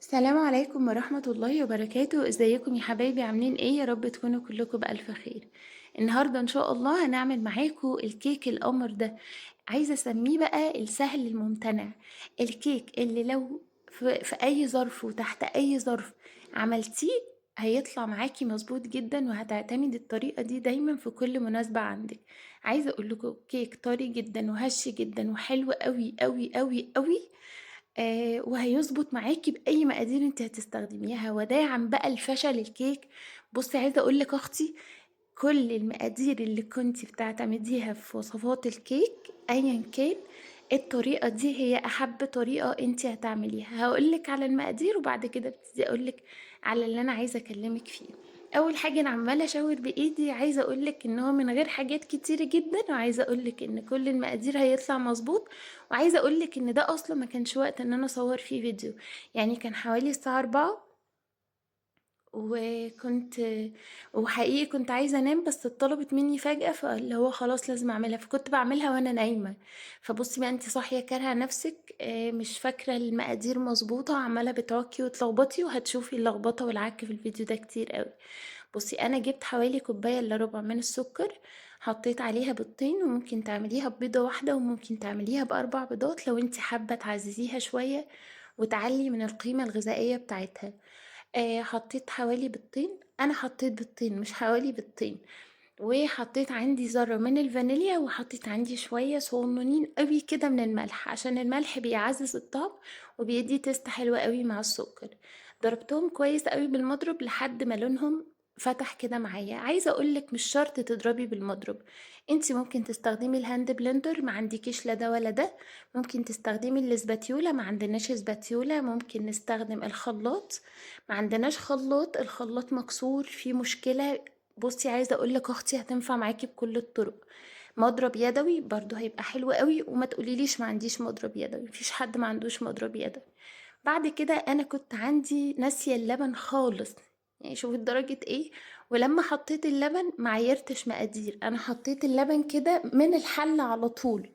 السلام عليكم ورحمة الله وبركاته. ازيكم يا حبايبي؟ عاملين ايه؟ يا رب تكونوا كلكم بألف خير. النهاردة ان شاء الله هنعمل معاكم الكيك القمر ده، عايزة اسميه بقى السهل الممتنع، الكيك اللي لو في اي ظرف وتحت اي ظرف عملتيه هيطلع معاكي مظبوط جدا، وهتعتمدي الطريقة دي دايما في كل مناسبة عندك. عايزة اقول لكم كيك طري جدا وهش جدا وحلو قوي قوي قوي قوي، وهيظبط معاكي بأي مقادير انت هتستخدميها. وداعا بقى الفشل الكيك. عايزة اقول لك اختي، كل المقادير اللي كنتي بتعتمديها في وصفات الكيك ايا كان الطريقة دي هي احب طريقة انت هتعمليها. هقولك على المقادير وبعد كده ابتدي اقولك على اللي انا عايزة اكلمك فيه. اول حاجة انا عمالة اشاور بايدي، عايزة اقولك ان هو من غير حاجات كتير جدا، وعايزة اقولك ان كل المقادير هيطلع مظبوط، وعايزة اقولك ان ده اصلا ما كانش وقت ان انا اصور فيه فيديو، كان حوالي الساعة 4، وحقيقي كنت عايزة انام، بس اتطلبت مني فجأة، فاللي هو خلاص لازم اعملها، فكنت بعملها وانا نايمة. فبصي بقى انت صاحية كارهة نفسك، مش فاكرة المقادير مظبوطة، عمالة بتعكي وتلخبطي، وهتشوفي اللخبطة والعك في الفيديو ده كتير قوي. انا جبت حوالي كوباية الا ربع من السكر، حطيت عليها بيضتين، وممكن تعمليها ببيضة واحدة وممكن تعمليها بأربع بيضات لو انت حابة تعززيها شوية وتعلي من القيمة الغذائية بتاعتها. حطيت حوالي بيضتين، انا حطيت بيضتين مش حوالي بيضتين، وحطيت عندي ذرة من الفانيليا، وحطيت عندي شوية صغننين قوي كده من الملح، عشان الملح بيعزز الطعم وبيدي تيست حلوة قوي مع السكر. ضربتهم كويس قوي بالمضرب لحد ما لونهم فتح كده معايا. عايزة اقولك مش شرط تضربي بالمضرب، انتي ممكن تستخدمي ال hand blender، ما عندكيش لا ده ولا ده، ممكن تستخدمي الاسباتيولا، ما عندناش اسباتيولا، ممكن نستخدم الخلاط، ما عندناش خلاط، الخلاط مكسور في مشكلة. عايزة اقولك اختي هتنفع معاكي بكل الطرق. مضرب يدوي برضو هيبقى حلو قوي، وما تقوليليش ما عنديش مضرب يدوي، مفيش حد ما عندوش مضرب يدوي. بعد كده انا كنت عندي ناسية اللبن خالص، شوفي درجة ايه، ولما حطيت اللبن ما عيرتش مقادير، انا حطيت اللبن كده من الحلة على طول،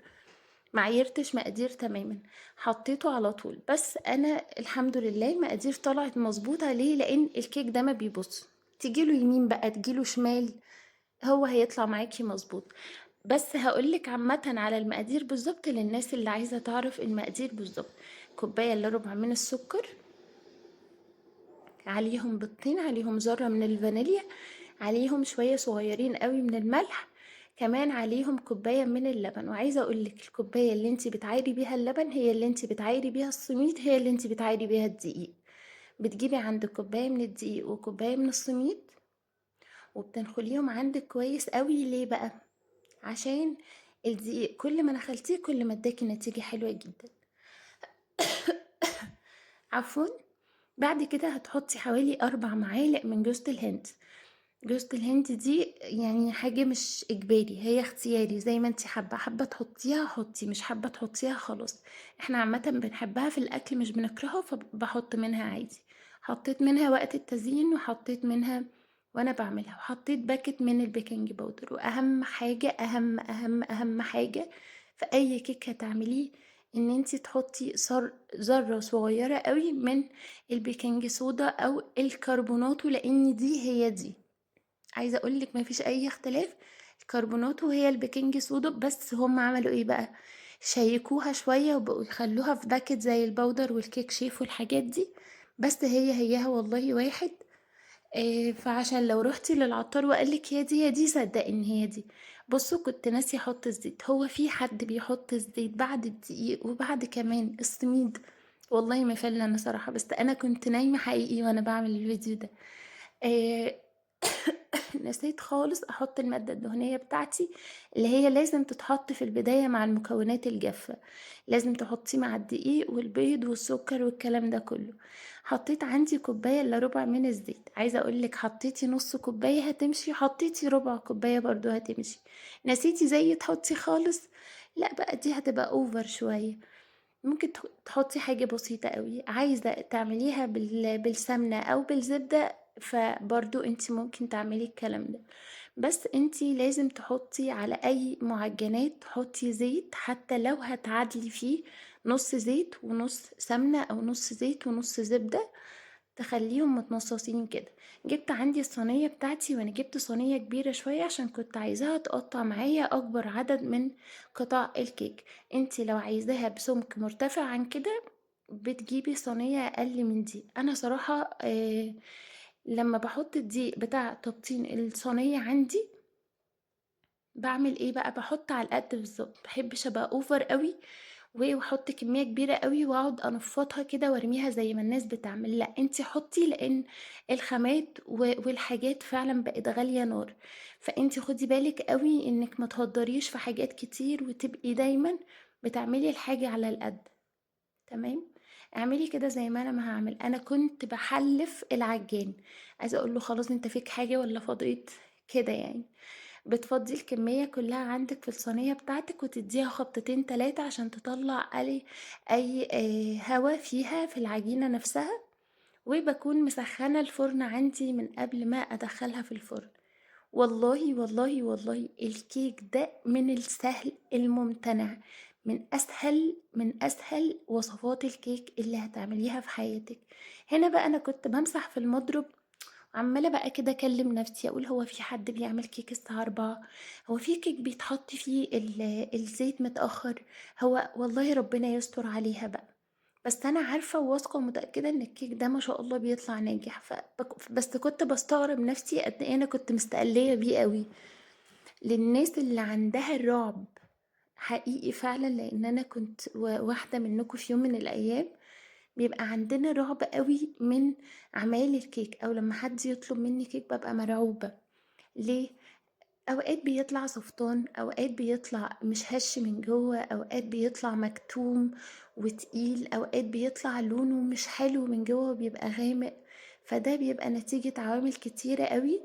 ما عيرتش مقادير تماما، حطيته على طول. بس انا الحمد لله المقادير طلعت مظبوطة. ليه؟ لان الكيك ده ما بيبص، تجيله يمين بقى تجيله شمال، هو هيطلع معاكي مظبوط. بس هقولك عامة على المقادير بالظبط للناس اللي عايزة تعرف المقادير بالظبط. كوباية الا ربع من السكر، عليهم بيضتين، عليهم ذرة من الفانيليا، عليهم شوية صغيرين قوي من الملح، كمان عليهم كوباية من اللبن. وعايزة اقولك الكوباية اللي انتي بتعايري بيها اللبن هي اللي انتي بتعايري بيها السميد، هي اللي انتي بتعايري بيها الدقيق. بتجيبي عندك كوباية من الدقيق وكوباية من السميد وبتنخليهم عندك كويس قوي. ليه بقى؟ عشان الدقيق كل ما نخلتيه كل ما اداكي نتيجة حلوة جدا. عفوا. بعد كده هتحطي حوالي 4 معالق من جوزة الهند. جوزة الهند دي حاجة مش إجباري، هي اختياري زي ما انتي حابة، حابة تحطيها حطي، مش حابة تحطيها خلاص. احنا عامة بنحبها في الأكل مش بنكرهها، فبحط منها عادي. حطيت منها وقت التزيين، وحطيت منها وانا بعملها، وحطيت باكت من البيكنج باودر. واهم حاجة، اهم اهم اهم حاجة في اي كيك هتعمليه ان انتي تحطي ذرة صغيرة قوي من البيكنج صودا او الكربوناتو، لان دي هي دي. عايزة اقولك مفيش اي اختلاف، الكربوناتو هي البيكنج صودا، بس هم عملوا ايه بقى؟ شيكوها شوية وبقوا يخلوها في باكت زي البودر والكيك شيف والحاجات دي، بس هي هيها والله واحد. فعشان لو روحتي للعطار وقالك هي دي هي دي، صدقي ان هي دي. كنت ناسيه احط الزيت. هو في حد بيحط الزيت بعد الدقيق وبعد كمان السميد؟ والله ما فعلا انا صراحه، بس انا كنت نايمه حقيقي وانا بعمل الفيديو ده. نسيت خالص احط الماده الدهنيه بتاعتي اللي هي لازم تتحط في البدايه مع المكونات الجافه، لازم تحطيه مع الدقيق والبيض والسكر والكلام ده كله. حطيت عندي كوبايه الا ربع من الزيت. عايزه اقولك حطيتي نص كوبايه هتمشي، حطيتي ربع كوبايه برضو هتمشي. نسيتي زي تحطي خالص، لا بقى دي هتبقى اوفر شويه، ممكن تحطي حاجه بسيطه قوي. عايزه تعمليها بالسمنه او بالزبده فبرضو انتي ممكن تعملي الكلام ده، بس انتي لازم تحطي على اي معجنات تحطي زيت، حتى لو هتعادلي فيه نص زيت ونص سمنة او نص زيت ونص زبدة، تخليهم متنصصين كده. جبت عندي الصينية بتاعتي، وانا جبت صينية كبيرة شوية عشان كنت عايزاها تقطع معايا اكبر عدد من قطع الكيك. انتي لو عايزاها بسمك مرتفع عن كده بتجيبي صينية اقل من دي. انا صراحة لما بحط الدقيق بتاع تبطين الصينية عندي بعمل ايه بقى، بحط على القد بالظبط، مبحبش ابقى over قوي واحط كمية كبيرة قوي واقعد انفضها كده وارميها زي ما الناس بتعمل. لا، انتي حطي، لان الخامات والحاجات فعلا بقت غالية نار، فانتي خدي بالك قوي انك ما تهدريش في حاجات كتير وتبقي دايما بتعملي الحاجة على القد. تمام، اعملي كده زي ما انا ما هعمل. انا كنت بحلف العجان، عايزه اقول له خلاص انت فيك حاجة ولا فضيت كده يعني. بتفضي الكمية كلها عندك في الصينية بتاعتك وتديها خبطتين تلاتة عشان تطلع أي هوا فيها في العجينة نفسها. وبكون مسخنة الفرن عندي من قبل ما أدخلها في الفرن. والله والله والله الكيك ده من السهل الممتنع، من أسهل وصفات الكيك اللي هتعمليها في حياتك. هنا بقى أنا كنت بمسح في المضرب، عمالة بقى كده أكلم نفسي أقول هو في حد بيعمل كيك الساعة 4؟ هو في كيك بيتحط فيه الزيت متأخر؟ هو والله ربنا يستر عليها بقى. بس أنا عارفة وواثقة ومتأكدة إن الكيك ده ما شاء الله بيطلع ناجح، بس كنت بستغرب نفسي قد إيه أنا كنت مستقلية بيه قوي. للناس اللي عندها الرعب حقيقي فعلا، لأن أنا كنت واحدة منكم في يوم من الأيام، بيبقى عندنا رعب قوي من عمايل الكيك، أو لما حد يطلب مني كيك ببقى مرعوبة. ليه؟ أوقات بيطلع صفتان، أوقات بيطلع مش هش من جوه، أوقات بيطلع مكتوم وتقيل، أوقات بيطلع لونه مش حلو من جوه وبيبقى غامق. فده بيبقى نتيجة عوامل كتيرة قوي.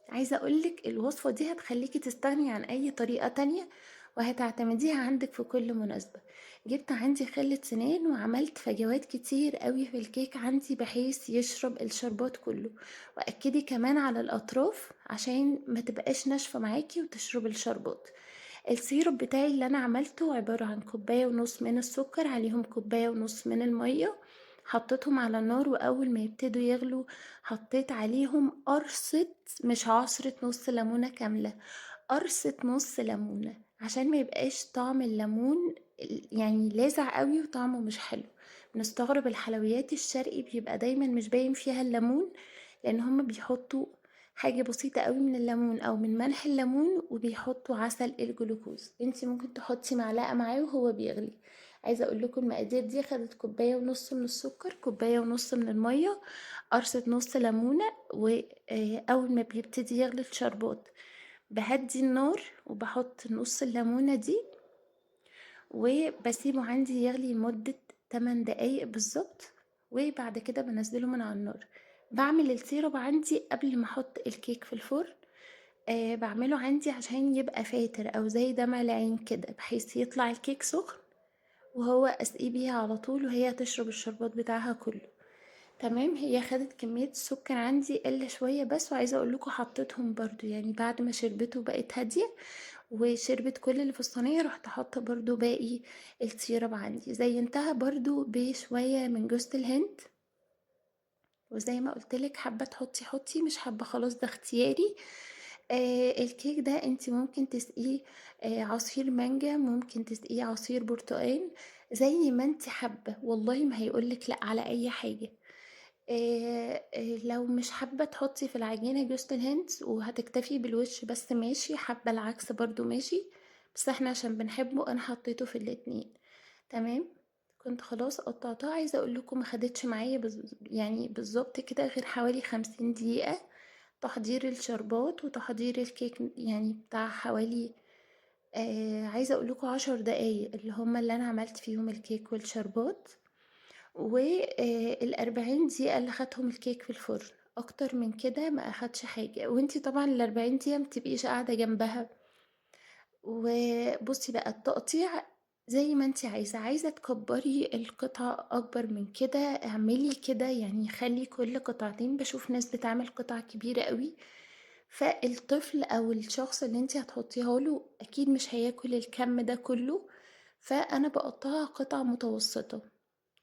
عايزة أقولك الوصفة دي هتخليكي تستغني عن أي طريقة تانية وهتعتمديها عندك في كل مناسبة. جبت عندي خلة سنان وعملت فجوات كتير قوي في الكيك عندي بحيث يشرب الشربات كله، وأكدي كمان على الأطراف عشان ما تبقاش ناشفة معاكي وتشرب الشربات. ال syrup بتاعي اللي أنا عملته عبارة عن كوباية ونص من السكر عليهم كوباية ونص من المية، حطيتهم على النار، وأول ما يبتدوا يغلوا حطيت عليهم قرصة، مش عصرة نص ليمونة كاملة، قرصة نص ليمونة عشان ما يبقاش طعم الليمون لاذع قوي وطعمه مش حلو. بنستغرب الحلويات الشرقي بيبقى دايما مش باين فيها الليمون، لأن هما بيحطوا حاجة بسيطة قوي من الليمون أو من ملح الليمون وبيحطوا عسل الجلوكوز. انتي ممكن تحطي معلقة معاه وهو بيغلي. عايزة اقول لكم المقادير دي خدت كوباية ونص من السكر، كوباية ونص من المية، قرصة نص ليمونة، وأول ما بيبتدي يغلي الشربات بهدي النار وبحط نص الليمونة دي وبسيبه عندي يغلي لمدة 8 دقايق بالظبط، وبعد كده بنزله من على النار. بعمل ال syrup عندي قبل ما احط الكيك في الفرن، بعمله عندي عشان يبقى فاتر او زي دمع العين كده، بحيث يطلع الكيك سخن وهو اسقيه بيها على طول وهي تشرب الشربات بتاعها كله. تمام، هي خدت كمية السكر عندي قل شوية بس، وعايزة اقول لكم حطيتهم برضو بعد ما شربته بقت هادية وشربت كل اللي في الصينية، رحت حاطة برضو باقي السيرب عندي. زينتها برضو بشوية من جوزة الهند، وزي ما قلتلك حابة تحطي حطي، مش حابة خلاص ده اختياري. الكيك ده انت ممكن تسقيه، عصير مانجا، ممكن تسقيه عصير برتقال، زي ما انت حابة، والله ما هيقولك لا على اي حاجة. لو مش حابة تحطي في العجينة جوزة الهند وهتكتفي بالوش بس ماشي، حابة العكس برضو ماشي، بس احنا عشان بنحبه انا حطيته في الاتنين. تمام، كنت خلاص قطعتها. عايزة اقول لكم ما خدتش معايا بالظبط كده غير حوالي 50 دقيقة تحضير الشربات وتحضير الكيك، بتاع حوالي، عايزة اقول لكم 10 دقايق اللي هما اللي انا عملت فيهم الكيك والشربات، و، الأربعين دقيقة اللي خدتهم الكيك في الفرن. اكتر من كده ما اخدش حاجة، وانتي طبعا الأربعين دقيقة ما بتبقيش قاعدة جنبها. وبصي بقى التقطيع زي ما انتي عايزة، عايزة تكبري القطعة اكبر من كده اعملي كده، خلي كل قطعتين. بشوف ناس بتعمل قطع كبيرة قوي، فالطفل او الشخص اللي انتي هتحطيها له اكيد مش هياكل الكم ده كله، فانا بقطعها قطع متوسطة.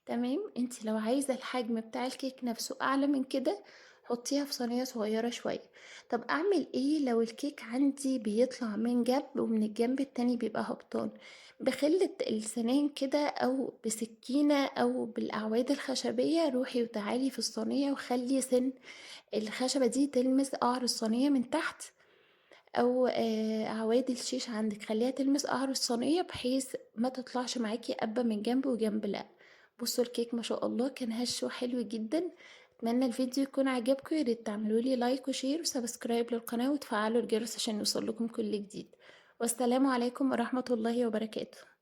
تمام، انت لو عايزة الحجم بتاع الكيك نفسه اعلى من كده حطيها في صينية صغيرة شوية. طب اعمل ايه لو الكيك عندي بيطلع من جنب ومن الجنب التاني بيبقى هبطان؟ بخلة السنان كده او بسكينة او بالاعواد الخشبية روحي وتعالي في الصينية، وخلي سن الخشبة دي تلمس قعر الصينية من تحت، او اعواد الشيش عندك خليها تلمس قعر الصينية بحيث ما تطلعش معاكي قبة من جنب وجنب لا. بصوا الكيك ما شاء الله كان هش وحلو جدا. اتمنى الفيديو يكون عجبكم، يا ريت تعملوا لي like و share و subscribe للقناة وتفعلوا الجرس عشان يوصل لكم كل جديد. والسلام عليكم ورحمة الله وبركاته.